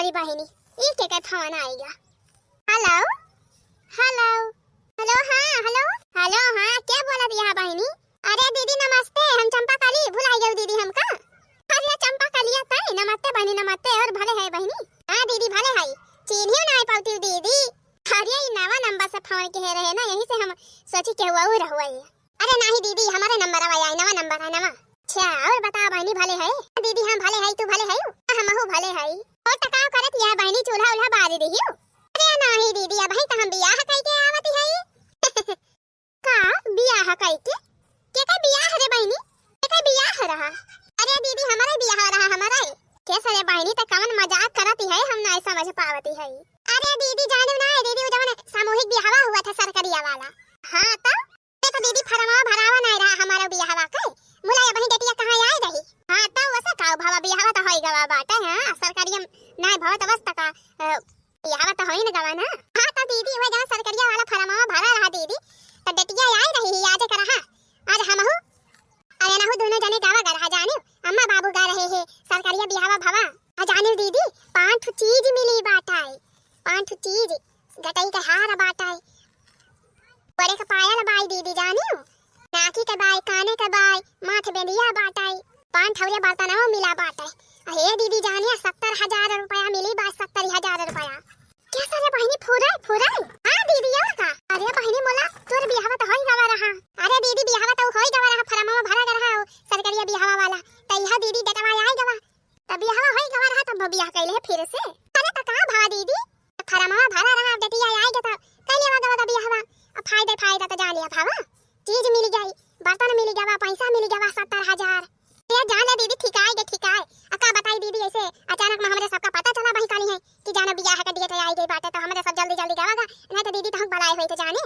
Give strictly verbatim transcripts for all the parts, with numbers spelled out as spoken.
अरे बहिनी, ई केकर फोन आइगा? हेलो, हेलो, हेलो, हाँ, हेलो, हेलो, हाँ, के बोलत हया बहिनी? अरे दीदी नमस्ते, हम चंपा कली, भुलाइ गयू दीदी हमका? अरे चंपा कलिया तै, नमस्ते बहिनी, नमस्ते, और भले है बहिनी? हाँ दीदी, भले है, चिन्हियो नाहीं पउतिउ दीदी। अरे ई नवा नंबर से फोन किहे रहे ना, यही से हम सोची केहू अउर रहुवै। अरे नाहीं दीदी, हमरे नंबरवा आई, नवा नंबर है, नवा। अच्छा, और बतावा बहिनी, भले है? दीदी हम भले है, तू भले है? हमहू भले है। और त का करत हया बहिनी, चूल्हा उल्हा बारी रहिउ? अरे नाहीं दीदी, अबहीं त हम बियाह कइके आवत है। का बियाह कइके? केकर बियाह रे बहिनी? केकर बियाह रहा? अरे दीदी, हमरे बियाह रहा, हमरे। के सरे बहिनी, त कवन मजाक करत है, हम नाहीं समझ पावत है। अरे दीदी, जानिउ ना दीदी, उ जवन सामूहिक बियाहवा हुआ था सरकरिया वाला। हाँ त? अरे त दीदी, फरमवा भरावा नाहीं रहा हमरे बियाहवा के। मुला अबहीं डेटिया कहाँ आइ रही? हाँ त वैसे का भवा, बियाहवा त होइ गवा बाटे, हाँ, सरकरिया नाहीं भवा त बस तका, अ, बियाहवा त होइ न गवा ना। हाँ त दीदी, वह जहाँ सरकरिया वाला फरमवा भरा रहा दीदी, त डेटिया आइ रही ही, आज का रहा। आज हमहू, अरे नहू दुनो जने गवा ग रहा जानिउ, अम्मा बाबू ग रहे हैं, सरकरिया बियाहवा भवा। आ जानिउ दीदी, पाँच ठो चीज मिली बाटे, पाँच ठो चीज, गटई के हार बाटे, गोड़े के पायल बाय दीदी जानिउ, नाकी के बाय, काने के बाय, माथ बेंदिया बाटे, पान ठौरे बर्तनवा मिला बाटे। अहे दीदी जानिउ, सत्तर हजार रुपया मिली बाय, सत्तर हजार रुपया। के सरे बहिनी, फुराई, फुराई? हाँ दीदी, और का? अरे बहिनी मोला, तोर बियाहवा त होइ गवा रहा। अरे दीदी, बियाहवा त होइ गवा रहा, फरमवा भरा ग रहा, सरकरिया बियाहवा वाला। त इहा दीदी डेटवा आइ गवा। त बियाहवा होइ गवा रहा, तब बियाह कइले है फिर से। अरे त का भवा दीदी? फरमवा भरा रहा, डेटिया आइ गा त कइ लेवा गवा गा बियाहवा। अब फायदा, फायदा त जान लिया भवा। चीज मिली गई, बर्तन मिली गवा, पैसा मिली गवा सत्तर हजार। ए जान ले दीदी, ठिकाइ गे, ठिकाइ। आ का बताई दीदी, ऐसे अचानक मा हमरे सबका पता चला बहिनी काली है कि जाना बियाह का डेट आइ गई बाटे, त हमरे सब जल्दी जल्दी गवा गा, नाहीं त दीदी त हम बलाए होई त जाने।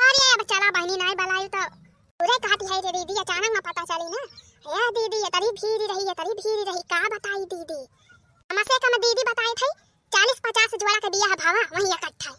अरे अब चला बहिनी, नाहीं बलायू त उरे कहती है रे दीदी, अचानक मा पता चली ना। ए दीदी, एतरी भीड़ रही, एतरी भीड़ रही, का बताई दीदी। कम से कम दीदी बताई थी, चालीस पचास जोड़ा के बियाह भवा वहीं इकट्ठा।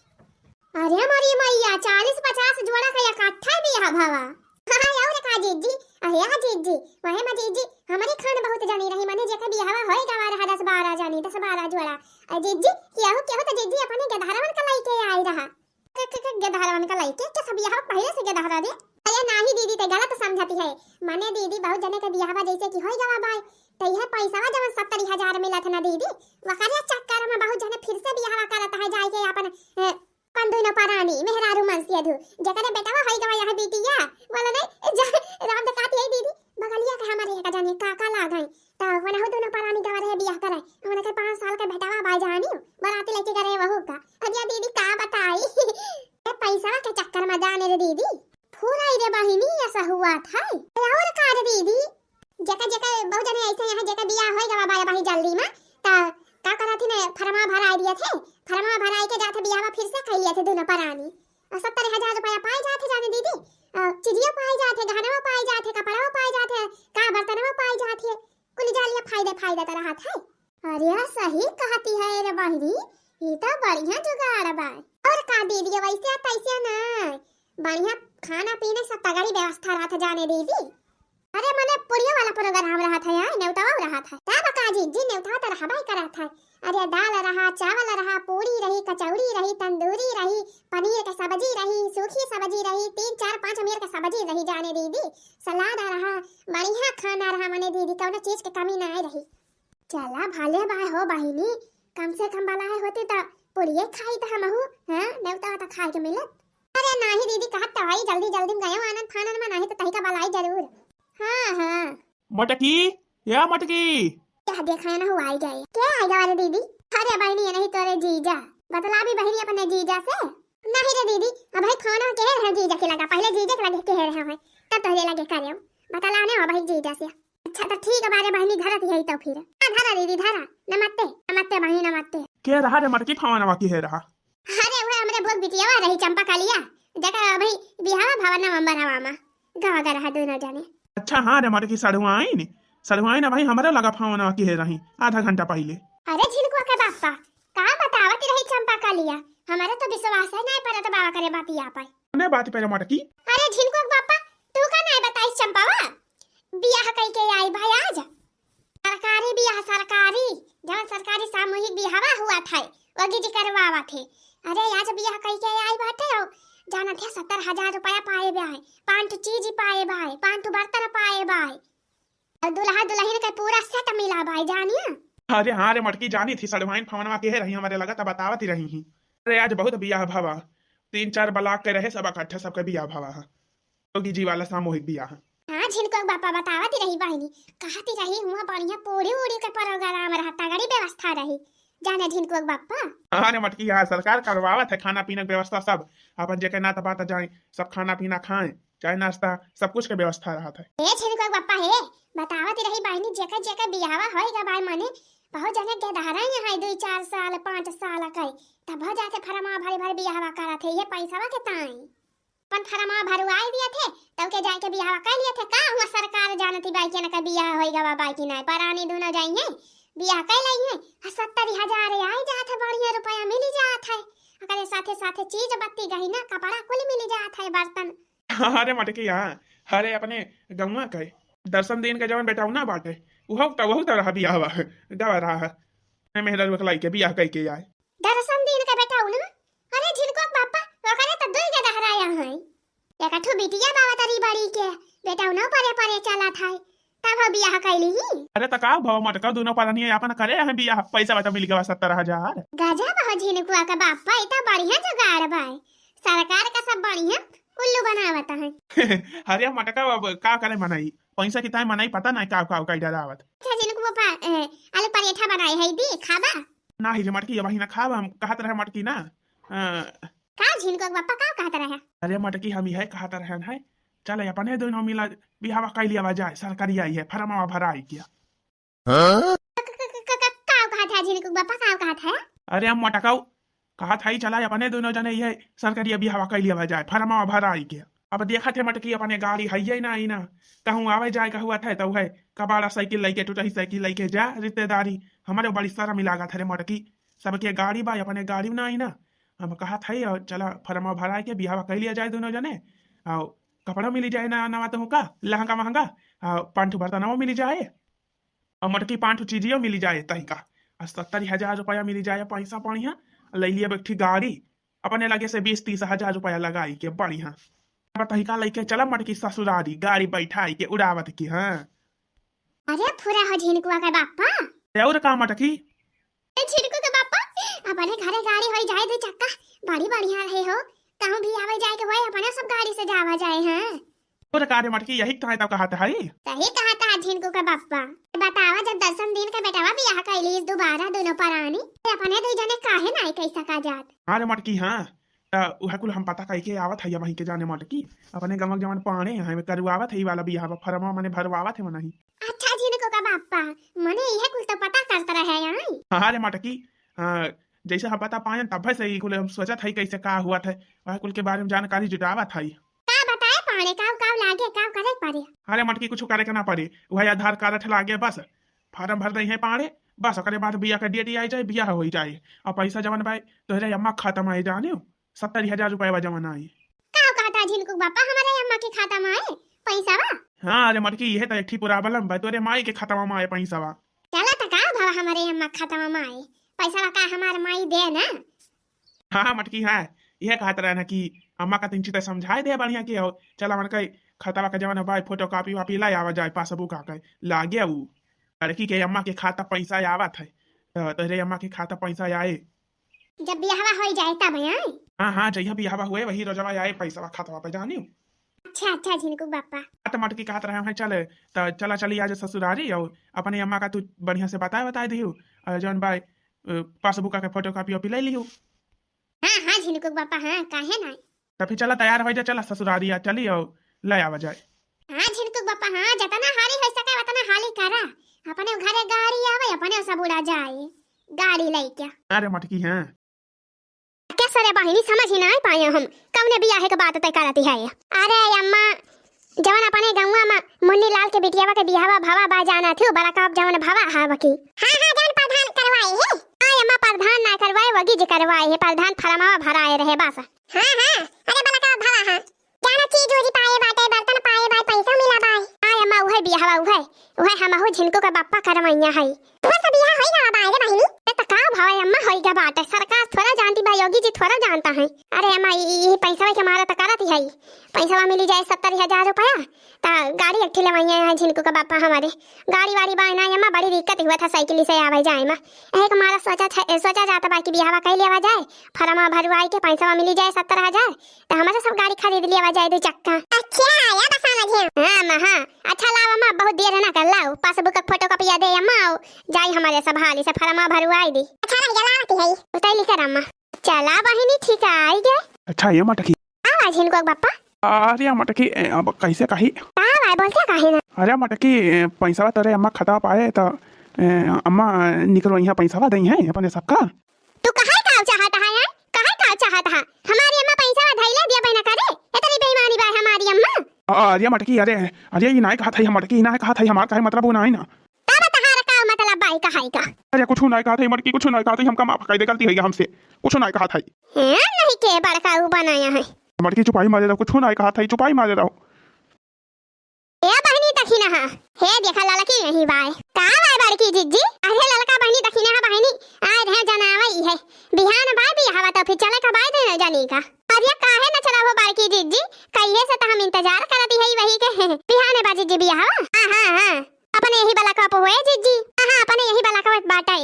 अरे मोरी मइया, चालीस पचास जोड़ा के इकट्ठा बियाह भवा। हाँ, और का जीजी? अहे आ जीजी, वहे मा जीजी, हमरी खान बहुत जनी रही, मने जेके बियाहवा होइ गवा रहा दस बारह जनी, दस बारह जोड़ा। अ जीजी, केहू, केहू त जीजी अपने गेदहरवन का लइके आइ रहा। क-, क-, क-, गेदहरवन का लइके? के सब बियाह पहिले से गेदहरा रे? अरे नाहीं दीदी, ते गलत समझती है। मने दीदी, बहुत जने के बियाहवा जैसे कि होइ गवा बाय, त इहे पैसवा जवन सत्तरी हजार मिलत है ना दीदी, वकरे चक्कर मा बहुत जने फिर से बियाहवा करत है जाइके अपन, ए, अपन दुनो परानी, मेहरारू मनसेधू, जेकरे बेटवा होइ गवा यह बिटिया, बोले नहीं, जा, राम तो कहती है दीदी, बगलिया के हमरे एक जने काका लागई, त वनहु दुनो परानी गवा रहे बियाह करे। उनके पाँच साल के बेटवा बाय जानी, बराती लइके गए वहू का। अरे दीदी का बताई, ए पैसवा के चक्कर मा जाने रे दीदी। फुराई रे बहिनी, ऐसा हुआ था। और का रे दीदी, जेका जेका बहुत जने ऐसे यहाँ जेका बियाह होइ गवा बाय बही जल्दी मा, त का करत ही ने फरमा भराई दिए थे, फरमा भराई के जाथे बियाहवा फिर से कइ लिए थे दुनो परानी। और सत्तर हजार रुपया पाए जाथे जाने दीदी, अ, चिजियो पाए जाथे, गहनवा पाए जाथे, कपड़वा पाए जाथे, का बर्तनवा पाए जाथे। कुल जालिया फायदा फायदा त रहत है। अरे सही कहती है रे बहिनी, ई त बढ़िया जुगाड़ बा। और का दीदी, वैसे तैसे ना, बढ़िया खाना पीने सब तगड़ी व्यवस्था रहत जाने दीदी। अरे मने पुड़ियो वाला प्रोग्राम रहत है यार, नेवतावा रहत है। तब का जीजी, नेवता त रहबे करत है। अरे दाल रहा, चावल रहा, पूड़ी रही, कचौड़ी रही, तंदूरी रही, पनीर के सब्जी रही, सूखी सब्जी रही, तीन चार पाँच मेर के सब्जी रही जाने दीदी, सलाद रहा, बढ़िया खाना रहा मने दीदी, कौनो चीज के कमी ना रही। चला भले बाय हो बहिनी, कम से कम बलाए होती त पुड़िये खाई त हमहू, हैं, नेवता त खाए के मिलत। अरे नाही दीदी, कहत त हई जल्दी जल्दी में गयो आनन फानन में, नाही त तहिका बलाई जरूर। हाँ, हाँ। मटकी, या मटकी। क्या देखा है ना, हुआ आई गए। के आई गवा रे दीदी? अरे बहिनी, ये नहीं तोरे जीजा। बतला भी बहिनी अपने जीजा से। नहीं रे दीदी, अबही फोन केहे रहे जीजा के लगा, पहिले जीजा के लगे केहे रहे हैं, तब तोहरे लगे करे। बतलाने हो अबही जीजा से। अच्छा त ठीक बा रे बहिनी, धरत ही तो फिर। हाँ, धरा दीदी, धरा। नमस्ते, नमस्ते बहिनी, नमस्ते। के रहा रे मटकी, फोनवा केहे रहा? अरे, उहे हमरे भोग बिटियावा रही चंपा कलिया, जेकर अबही बियाहवा भवा नवंबर हवा मा। गवा ग रहा दोनों जने। अच्छा, हाँ रे मटकी, सढ़ुआइन, सढ़ुआइन अबही हमरे लगा फोनवा केहे रही आधा घंटा पहिले। अरे झिनकुआ के बापा, का बतावत रही चंपा कलिया, हमरे तो विश्वास है नाय परत बाबा करे बतिया पाए। कौने बात पे रे मटकी? अरे झिनकुआ के बापा, तू का नाय बताइस चंपावा? बियाह कई के आई भाई आज। सरकारी बियाह, सरकारी, जवन सरकारी सामूहिक बियाहवा हो, जी करवावत है। अरे आज बियाह कई के आई बाटे हो, जानत है सत्तर हजार रुपया पाए बाय, पाँच ठो चीज पाए बाय, पाँच ठो बर्तन पाए बाय। और दुल्हा दुल्हन के पूरा सेट मिला बाय, जानिया। अरे हाँ रे मटकी, जानी थी, सड़वाइन फवनवा के है रही, हमरे लगा त बतावत ही रही ही। अरे आज बहुत बियाह भवा, तीन चार ब्लॉक के रहे, सब इकट्ठा सबके बियाह भवा है। जोगी जी वाला सामूहिक बियाह। हाँ, झिनकुआ के बापा बतावत ही रही बहिनी, कहत ही रही हुआ बढ़िया पूरी उड़ी के प्रोग्राम रहा, तगड़ी व्यवस्था रही। जाने झिनकुआ के बापा। हाँ रे मटकी, हाँ, सरकार करवावत है खाना पीना के व्यवस्था सब। अपन जेके नात बात जाए, सब खाना पीना खाए, चाय नाश्ता, सब कुछ के व्यवस्था रहत है। ए झिनकुआ के बापा हे, बतावत ही रही बहिनी, जेके जेके बियाहवा होई गा बाय मने, बहुत जने के दहरा यहाँ है दुई चार साल, पाँच साल के, तब हो जाते फरमा भरी भरी बियाहवा करत है, ये पैसवा के ताई। अपन फरमा भरवाई दिए थे, तब के जाए के बियाह कइ लिए थे। का हुआ सरकार जानती बाई के ना का बियाह होई गवा बाई की नाय, परानी दोनों जाई हैं, बियाह कइ लई हैं, आ सत्तर हजार आई जात है, बढ़िया रुपया मिली जात है, ओकरे साथे साथे चीज बत्ती गहिना कपड़ा कुल मिली जात है, बर्तन। अरे मटकी, हाँ, अरे अपने गौवा के दर्शन दीन के जवन बेटौना बाटे, उहौ त, उहौ त रहा बियाह हुआ, गवा रहा है, मेहरा रुख लाई के बियाह कइ के आए। दर्शन दीन के बेटौना? अरे झिनकुआ के बापा, ओकरे त दुई के दहराया है। एक ठो बिटिया बावा तरी बड़ी के, बेटौना परे परे चलत है, तब हो बियाह कइली ही। अरे त का भवा मटका, दोनों परानी अपन करे हैं बियाह, पैसा बता मिल गवा सत्तर हजार। गजब हो झिनकुआ के बापा, ई त बढ़िया जुगाड़ बाय, सरकार का सब बढ़िया उल्लू बनावत है। अरे मटका, अब का करे मनई, पैसा की ताई मनई पता नहीं का का का डरावत। अच्छा झिनकुआ बापा, ए, आलू परेठा बनाए है, दी खाबा? नाही रे मटकी, अबही ना खाब, हम कहत रहे मटकी ना। अ, का झिनकुआ के बापा का कहत रहे? अरे मटकी, हम इहे कहत रहन है, चल अपने दोनों मिला बियाहवा कइ लियावा जाए, सरकारी आई है, फरमावा भराई के। हाँ? क-, क-, क-, क-, क-, का कहत है झिनकुआ के बापा, का कहत है? अरे हम मटकाऊ कहत है, चला अपने दोनों जने इहे सरकारी बियाहवा कइ लियावा जाए, फरमावा भराई के। अब देखत है मटकी, अपने गाड़ी हइये ना आई ना, कहूँ आवे जाए का हुआ थे, त उहे कबाड़ा साइकिल लइके, टूटही साइकिल लइके जा रिश्तेदारी। हमरे बड़ी शर्म लागत है रे मटकी, सबके गाड़ी बा, अपने गाड़ी ना आई ना। हम कहत है, और चला फरमा भराए के बियाहवा कइ लिया जाए दोनों जने, और कपड़ा मिली जाए ना, नवा तोहका लहंगा महंगा, और पाँच ठो बर्तनवा मिली जाए, और मटकी पाँच ठो चीजियो मिली जाए तहिका, और सत्तर हजार रुपया मिली जाए, पैसा बढ़िया, लइ लिया एक ठी गाड़ी, अपने लगे से बीस तीस हजार रुपया लगाई के बढ़िया। अब तहिका लइके चला मटकी ससुरारी, गाड़ी बैठाई के उड़ावत की, हाँ। अरे फुरा हो झिनकुआ के बापा। अरे और का मटकी? ए झिनकू के बापा, अपने घरे गाड़ी होई जाए दू चक्का, बड़ी बढ़िया रहे हो, कहूँ भी आवे जाए के होए, अपने सब गाड़ी से जावा जाए, हाँ। तोरे का रे मटकी, यही ताई तो कहत हई। सही कहत है झिनकू के बप्पा। बतावा, जब दर्शन दीन के बेटवा बियाह कइली दोबारा दोनों परानी, ते अपने दुई जने काहे नाई कइ सका जात? हाँ रे मटकी, हाँ। त उहे कुल हम पता कइके आवत हई, वहीं के जाने मटकी। अपने गमक जवन पाने हैं, करवावत है ई वाला बियाह, फरमा मने भरवावत है मनही। अच्छा झिनकू के बप्पा, मने इहे कुल तो पता करत रहे आई। हाँ रे मटकी, हाँ, जैसे हम पता पायन तब से ई कुल हम सोचत हई कैसे का हुआ था, वह कुल के बारे में जानकारी जुटावत हई। का बताए पाड़े, काव काव लागे, काव करे पड़े? अरे मटकी, कुछ करे के ना पड़े, वह आधार कार्ड लागे बस, फार्म भर दई है पाड़े, बस ओकरे बाद बिया के डेट आई जाए, बिया हो जाए, और पैसा जवन बाय तोहरे अम्मा खाता में आई जाने, सत्तर हजार रुपया जवन आई। का कहता झिनकू बापा, हमारे अम्मा के खाता में आए पैसा बा? हाँ रे मटकी, यह तो एक ठी प्रॉब्लम बा, तोरे माई के खाता में आए पैसा बा। चला त का भवा, हमारे अम्मा के खाता में आए पैसा बा, का हमारे माई दे ना? हाँ, हाँ, मटकी, हाँ, यह कहत रहे ना कि अम्मा का तिनची तो समझाए दे बढ़िया के हो, चला मन कई खतवा के जवन बाय फोटो कॉपी वापी लाई आवा जाए, पासबुक आ के लागे उ लड़की के अम्मा के खाता पैसा आवत है, तो तोहरे अम्मा के खाता पैसा आए। जब बियाहवा होई जाए तब आए? हाँ, हाँ, जइया बियाहवा हुए वही रोजवा आए पैसा खातवा पे जानियो। अच्छा, अच्छा, झिनकू बापा। हाँ, त मटकी कहत रहे हैं, चले, त चला चली आज ससुरारी और अपने अम्मा का तू बढ़िया से बताए, बताए दियो, और जौन बाय, अ, पासबुक का फोटो कॉपी वॉपी ले लियो। हाँ, हाँ, झिनकू बापा, हाँ, काहे ना। त फिर चला तैयार हो जा, चला ससुरारी आ चली और ले आवा जाए। हाँ, झिनकू बापा, हाँ, जतना हाली हो सके उतना हाली करा। अपने घरे गाड़ी आवे, अपने सब उड़ा जाए, गाड़ी लेके। अरे मटकी, हाँ। का रे बहिनी, समझ ही नाई पाए हम, कौने बियाहे के बात तय करती है? अरे अम्मा, जवन अपने गौवा में मुन्नी लाल के बिटियावा के बियाहवा भवा बा जाना थी, बड़ा का जवन भवा है वकी। हाँ, हाँ, जवन प्रधान करवाए है। हाँ अम्मा, प्रधान ना करवाए, वगी जी करवाए है, प्रधान फरमावा भराए रहे बस। हाँ, हाँ, अरे बड़ा का भवा है। जाना चीज उज पाए बाटे, बर्तन पाए बाटे, पैसा मिला बाय। हाँ अम्मा, उहे बियाहवा, उहे, उहे हमहू झिनकू के बापा करवैया है। तोहर सब बियाह होई गवा बाय रे बहिनी? ए त का भवा अम्मा, होई गवा बाटे, सरकार जानती बा योगी जी, थोड़ा जानता है। अरे अम्मा, ई, ई पैसवा के मारा त करत ही है, पैसवा मिली जाए सत्तर हजार रुपया, त गाड़ी एक ठे लेवइया है झिनको का बापा हमारे। गाड़ी वाड़ी बाय ना अम्मा, बड़ी दिक्कत हुआ था साइकिल से आवे जाए मा। एक मारा सोचा था, सोचा जाता बा कि बियाहवा कई लेवा जाए, फरमा भरवाई के पैसवा मिली जाए सत्तर हजार, त हमारे सब गाड़ी खरीद लेवा जाए दो चक्का। अच्छा, या बस समझे। हाँ अम्मा, हाँ। अच्छा लाओ अम्मा, बहुत देर ना कर, लाओ पासबुक का फोटो कॉपी दे अम्मा, आओ जाई हमारे सब हाली से फरमा भरवाई दी। अच्छा रह गया, लावत ही है। उताई लिखा अम्मा। चला बहिनी, ठीक है, आई गए। अच्छा, ये मटकी। का बा झिनको के बापा? अरे मटकी, ए, अब कैसे कही? का बा, बोलते काहे ना? अरे मटकी, ए, पैसा तोरे अम्मा खाता पाए त, ए, अम्मा निकलवइहा पैसा दई है अपने सबका। तू कहे का चाहत है, हैं? कहे का चाहत है? हमारी अम्मा पैसा धैले दिया बहिना करे? इतनी बेईमानी बा हमारी अम्मा? अरे मटकी, अरे, अरे, ई नाय कहत है हम मटकी, ई नाय कहत है, हमार कहे मतलब वो नाय ना। तब तहार का मतलब बाई कहाई का? अरे कुछ नाय कहत है मटकी, कुछ नाय कहत है, हमका माफ कर दे, गलती हो गया हमसे, कुछ नाय कहत है। हैं, नहीं के बड़का ऊ बनाया है। मटकी चुपाई मारे रहो, कुछ नाय कहत है, चुपाई मारे रहो। ए बहिनी दखिना हा, हे देखा ललकी यही बाय। का बाय बड़की जिज्जी? अरे ललका बहिनी दखिना हा बहिनी, आय रहे जनावई है। बिहान बाय बियाहवा तो फिर चले का बाय देना जानी का। अरे काहे न चला हो बड़की जिज्जी, कहिए से तो हम इंतजार करती है वही के। बिहान बा जिज्जी बियाहवा? हाँ, हाँ, हाँ। अपने यही बला कप हुए जिज्जी। हाँ, हाँ, अपने यही बला कप बाटे।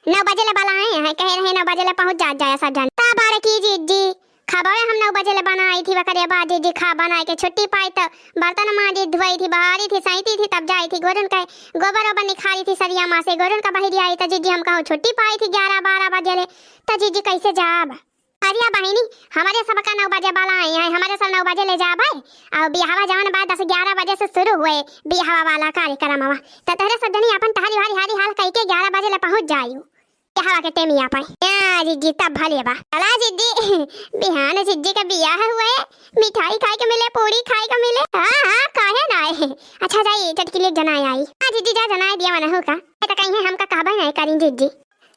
नौ बजे ले बलाए हैं, कहे रहे नौ बजे ले पहुँच जात जाए सब जन। ता बड़की जिज्जी, खबरे हम नौ बजे ले बनाई थी, वकरे बाद जिज्जी खा बनाए के छुट्टी पाई त बर्तन माजी, धोई थी, बहारी थी, सैती थी, तब जाई थी गोरुन के गोबर ओबर निखारी थी सरिया मा से, गोरुन का बहिरी आई त जिज्जी हम कहूँ छुट्टी पाई थी ग्यारह बारह बजे ले, त जिज्जी कैसे जाब? अरे बहिनी, हमारे सबका नौ बजे वाला आई है, हमारे सब नौ बजे ले जाबे। और बियाहवा जवन बा दस ग्यारह बजे से शुरू हुए, बियाहवा वाला कार्यक्रम हवा। त तहरे सब जनी अपन टहरी हारी हारी हाल कई के ग्यारह बजे ले पहुँच जायु बियाहवा के टेमिया पे। हाँ जिज्जी, तब भले बा। चला जिज्जी, बिहान जिज्जी का बियाह हुए, मिठाई खाए के मिले, पूड़ी खाए के मिले। हाँ, हाँ, काहे ना आए। अच्छा जाई, चटकी ले जना आई। हाँ जिज्जी, जा जना दिया मना हो का। ए त कहीं हमका कहबे नहीं करी जिज्जी।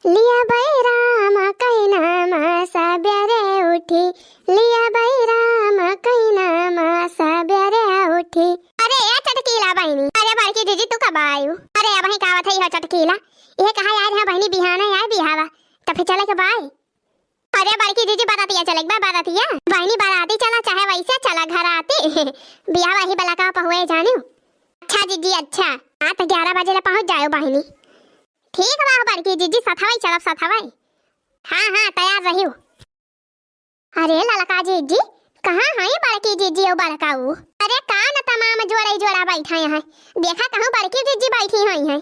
लिया बैराम कैनामा सबेरे उठी, लिया बैराम कैनामा सबेरे उठी। अरे ए चटकीला बहिनी, अरे बड़की जिज्जी तू कब आयु? अरे अबही का आवत है यह चटकीला, ये कहा यार यहाँ बहिनी बिहाने आए बिहावा, त फिर चले के बाय। अरे बड़की जिज्जी बरातिया चले के बा, बरातिया। बहिनी बराती चला चाहे वैसे चला घर आती। बिहावा ही बला का पहुए जानियो। अच्छा जिज्जी अच्छा, हाँ त ग्यारह बजे ले पहुँच जायो बहिनी। ठीक बा बड़की जिज्जी, सथवई चलब सथवई। हाँ, हाँ, तैयार रहियो। अरे ललका जिज्जी, कहाँ हई बड़की जिज्जी और बड़का ऊ? अरे का न तमाम जोड़े जोड़ा बैठा हैं। देखा कहूँ बड़की जिज्जी बैठी हुई हैं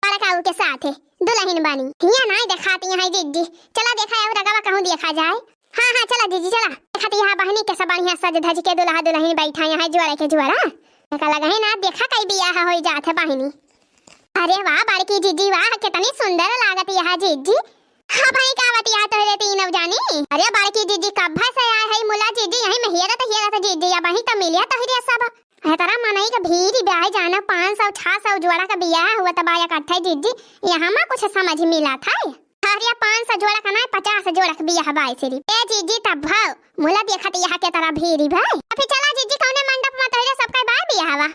बड़का ऊ के साथे दुलहिन बनी। हियाँ नाई देखाती हैं जिज्जी, चला देखा और रगवा कहूँ देखा जाए। हाँ, हाँ, चला जिज्जी चला। देखा त यहाँ बहिनी के सब बढ़िया सज धज के दुलहा दुलहिन बैठा हैं जोड़े के जोड़ा। देखा लगा है ना, देखा कई बियाह होई जात है बहिनी। अरे वाह बड़की जिज्जी वाह, कितनी सुंदर लागत यह जिज्जी। हाँ भाई, का बतिया तोहरे तीनों जानी? अरे बड़की जिज्जी कब्बा से आए है मुला जिज्जी, यही में हेरत हेरत जिज्जी, अबही त मिलिया तोहरे सब। है तरा मनई के भीड़ ब्याह जाना, पाँच सौ छह सौ जोड़ा का बियाह हुआ त बा इकट्ठे जिज्जी, यहाँ मा कुछ समझ मिला था। अरे पाँच सौ जोड़ा का ना, पचास जोड़ा का बियाह बाय सिर्फ। ए जिज्जी तब भाव मुला देखत यहाँ के तरा भीड़ भाई। अभी चला जिज्जी कौने मंडप मा तोहरे सबका बाय बियाहवा?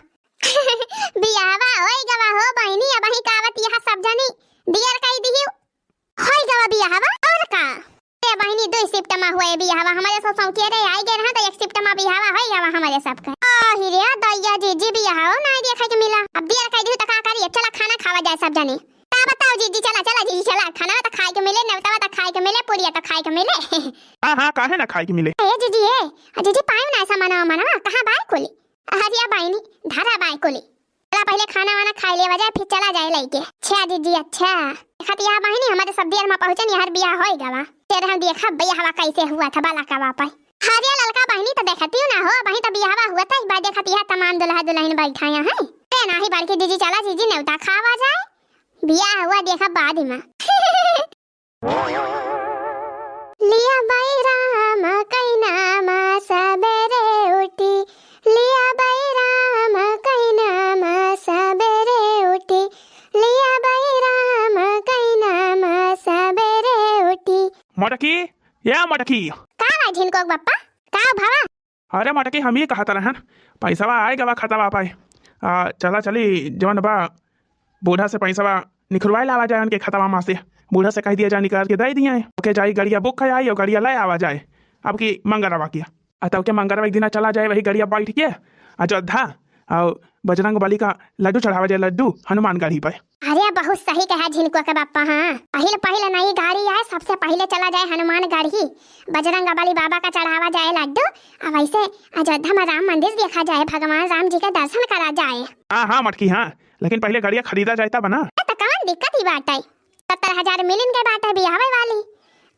बियाहवा होई गवा हो बहिनी, अबही कावत यहाँ सब जनी दियर कई दिहियो। होई गवा बियाहवा और का? ए बहिनी दुई शिफ्ट मा हुए बियाहवा, हमारे सब सौतिये रे आई गए रहा त एक शिफ्ट मा बियाहवा होई गवा हमारे सबका। आही रे दैया जिज्जी बियाहवा नाई देखे के मिला। अब दियर कई दिहियो त का करी, अब चला खाना खावा जाए सब जनी। का बताओ जिज्जी, चला, चला जिज्जी चला, खाना त खाए के मिले, नेवतावा त खाए के मिले, पुड़िया त खाए के मिले। हाँ, हाँ, काहे ना खाए के मिले? ए जिज्जी ए, जिज्जी पायो ना ऐसा मना मना, कहाँ बाय कुली? अरे बहिनी, धरा बाय कुली। चला पहिले खाना वाना खाई लेवा जाए, फिर चला जाए लइके। अच्छा जिज्जी, अच्छा। देखत यहाँ बहिनी, हमारे सब देर मा पहुँचन, यहाँ बियाह होई गवा। तेरे हम देखा बियाहवा कैसे हुआ था, बाला का बापा। अरे ललका बहिनी, त देखती हूँ ना हो, अबही त बियाहवा हुआ था, एक बार देखत यहाँ तमाम दुलहा दुलहिन बैठा हैं। ए नाही बड़की जिज्जी, चला जिज्जी, नेवता खावा जाए, बियाह हुआ देखा बाद मा। लिया बैराम कैनामा सबेरे उठी, लिया बैराम कैनामा सबेरे उठी, लिया बैराम कैनामा सबेरे उठी। मटकी, या मटकी। का बा झिनको बप्पा? का भवा? अरे मटकी, हम ही कहत रहन, पैसवा आए गवा खतवा पाए। आ, चला चली, जवन बा, बूढ़ा से पैसवा निखुरवाए लावा जाए उनके खतवा मा से। बूढ़ा से कहि दिया जाए निकाल के दइ दिया है। ओके जाई गड़िया बुक कराई अउ गड़िया लइ आवा जाए। अब की मंगरवा किया। आ तब के मंगरवा एक दिना चला जाए वही गड़िया बैठ के। अयोध्या अउ बजरंग बली का लड्डू चढ़ावा जाए, लड्डू हनुमान गढ़ी पे। अरे बहुत सही कहा झिनकुआ के बापा, हाँ। पहिले पहिले नई गाड़ी आए, सबसे पहिले चला जाए हनुमान गढ़ी, बजरंग बली बाबा का चढ़ावा जाए लड्डू। आ वैसे अयोध्या मा राम मंदिर देखा जाए, भगवान राम जी के दर्शन करा जाए। हाँ हाँ मटकी हाँ, लेकिन पहिले गड़िया खरीदा जाए तब ना। ए, त कवन दिक्कत ही बाटे? सत्तर हजार मिलिन के बाटे बियाहवे वाली।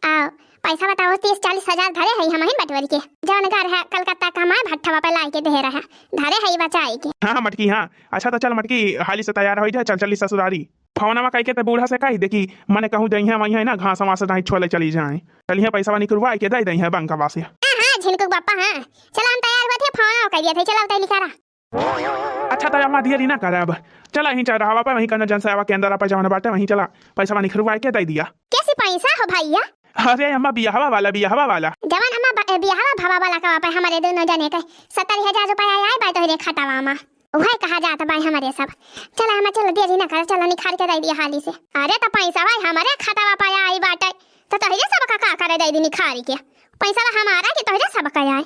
आ पैसा बताओ, तीस चालीस हजार धरे है हमहिन बटवरी के, जवन घर है कलकत्ता कमाए भट्ठवा पे लाई के दे रहा, धरे है बचाई के। हाँ हाँ मटकी हाँ। अच्छा त चल मटकी, हाली से तैयार होइ जा, चल चली ससुरारी। फोनवा कइके त बूढ़ा से कहि दे कि मने कहूँ जइहे वइहे ना, घास वास नाहीं छोले चली जाए। चलिहे पैसवा निकुरवाइ के दइ दइहे बंकवा से। हाँ हाँ झिनकू बापा हाँ, चला हम तैयार हुआ थे, फोनवा कइ दिया थे, चला उतै निकारा। अच्छा त अम्मा दियरी ना करब, चला यहीं चौराहवा पे वहीं कौनो जनसेवा केंद्र पे जवन बाटे वहीं चला, पैसवा निकुरवाइ के दइ दिया। कैसी पैसा हो भैया? अरे अम्मा बियाहवा वाला, बियाहवा वाला। जवन अम्मा ब-, बियाहवा भवा वाला का पे हमरे दोनों जने के सत्तर हजार रुपया आए बा तोहरे खतवा मा। वही कहा जात बा हमरे सब। चला अम्मा चला देरी ना कर, चला निखार के दइ दिया हाली से। अरे त पैसा भाई हमरे खतवा पे आई बाटे, त तोहरे सब का, का करे दइ दी निखार के? पैसा हमारा कि तोहरे सब का आए?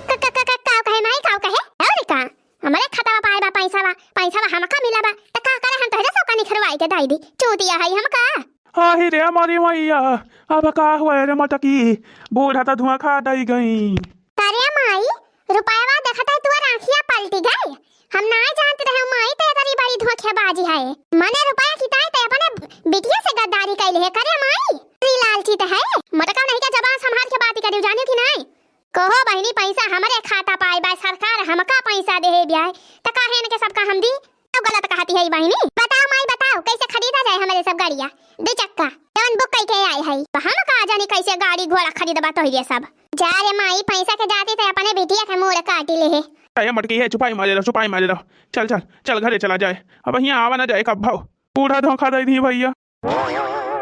क-, क-, क-, क-, काव कहे माई, काव कहे? और का? हमरे खतवा पाए बा पैसावा, पैसावा हमका मिला बा, त का करे हम तोहरे सब का निखरवाई के दइ दी? चूतिया है हमका? आही रे मोरी मैया, अब का हुआ रे मटकी, बूढ़ा त धुआं खा दइ गई। अरे माई, रुपयावा देखत है तोर आँखिया पलटी गए। हम नाय जानत रहे माई ते तरी बड़ी धोखेबाजी है। मने रुपया की ताई ते अपने बिटिया से गद्दारी कैले है करे माई। तरी लालची ते है। मोटका नहीं के जबान संभाल के बात करियो जानियो कि नाय? कहो बहिनी, पैसा हमरे खाता पाए बा, सरकार हमका पैसा देहे बिया है, त काहे इनके सबका हम दी? तो गलत कहती है बहिनी। बताओ माई, बताओ, कैसे खरीदा जाए हमरे सब गाड़िया, दो चक्का, जवन बुक कई के आए है? तो हम का जानी कैसे गाड़ी घोड़ा खरीदबा तोहरे सब। जा रे माई, पैसा के जाती ते अपने बिटिया के मूड़ काटी ले है। ए मटकी है, चुपाई मारे रहो, चुपाई मारे रहो। चल, चल, चल घरे चला जाए। अब हियाँ आवा ना जाए कब भाव। बूढ़ा धोखा दइ दी भैया।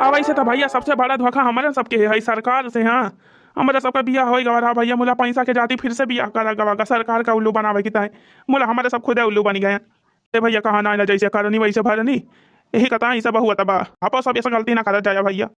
अब ऐसे त भैया सबसे बड़ा धोखा हमरे सबके है सरकार से। हाँ, हमरे सबका बियाह होइ गवा रहा भैया, मुला पैसा के जाती फिर से बियाह करा गवा का सरकार का उल्लू बनावे की ताई। मुला हमरे सब खुदे उल्लू बनी गए। ए भैया कहा ना, ना जैसे करनी वैसे भरनी, यही कता ई सब हुआ तबा। आपो सब ऐसा गलती ना करत जाया भैया।